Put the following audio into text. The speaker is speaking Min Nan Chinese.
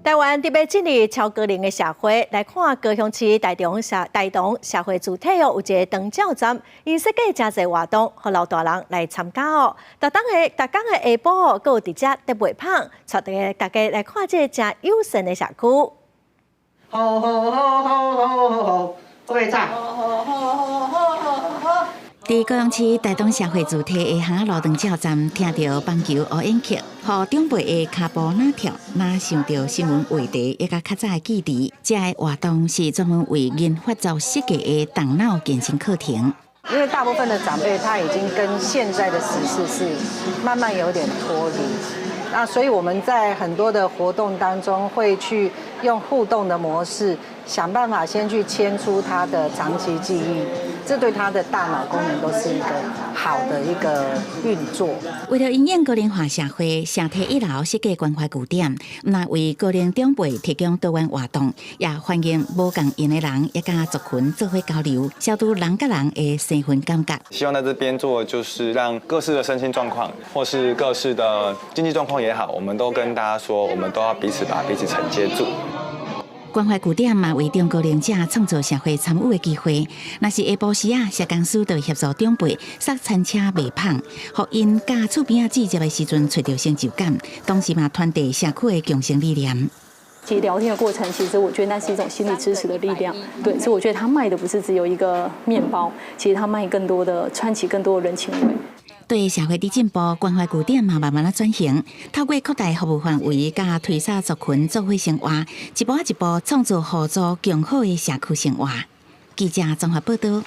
台灣特別進入超高齡的社會，來看高雄市大同社大同社會主體哦，有一个長照站，𪜶設計誠濟活動，予老大人來參加哦。逐當的逐工的下晡哦，閣有佇遮咧賣麭，帶大家來看這个誠友善的社區。好好好好好好，各位唱。佇高雄市大同社會主體的巷仔路長照站，聽著棒球烏煙曲，予長輩的跤步若跳，若想著新聞話題，抑佮較早的記憶。這个活動是專門為銀髮族設計的動腦健身課程。因為大部分的長輩他已經跟現在的時事是慢慢有點脫離，那所以我們在很多的活動當中會去用互動的模式，想辦法先去牽出他的長期記憶，這對他的大腦功能都是一個好的一個運作。為了因應高齡化社會，社體一樓設計關懷據點，毋但為高齡長輩提供多元活動，也歡迎無仝閒的人抑佮族群做伙交流，消除人佮人的生分感覺。希望在這邊做，就是讓各式的身心狀況，或是各式的經濟狀況也好，我們都跟大家說，我們都要彼此把彼此承接住。關懷據點嘛，為中高齡者創造社會參與的機會。若是下晡時啊，社工師就協助長輩塞餐車賣麭，予𪜶佮厝邊仔姊接的時陣揣著成就感，同時嘛傳遞社區的共生理念。其實聊天的過程，其實我覺得那是一種心理支持的力量。對，所以我覺得他賣的不是只有一個麵包，其實他賣更多的串起更多的人情味。對社會佇進步，關懷據點嘛慢慢仔轉型，透過擴大服務範圍，佮推捒族群做伙生活，一步仔一步創造互助共好的社區生活。記者綜合報導。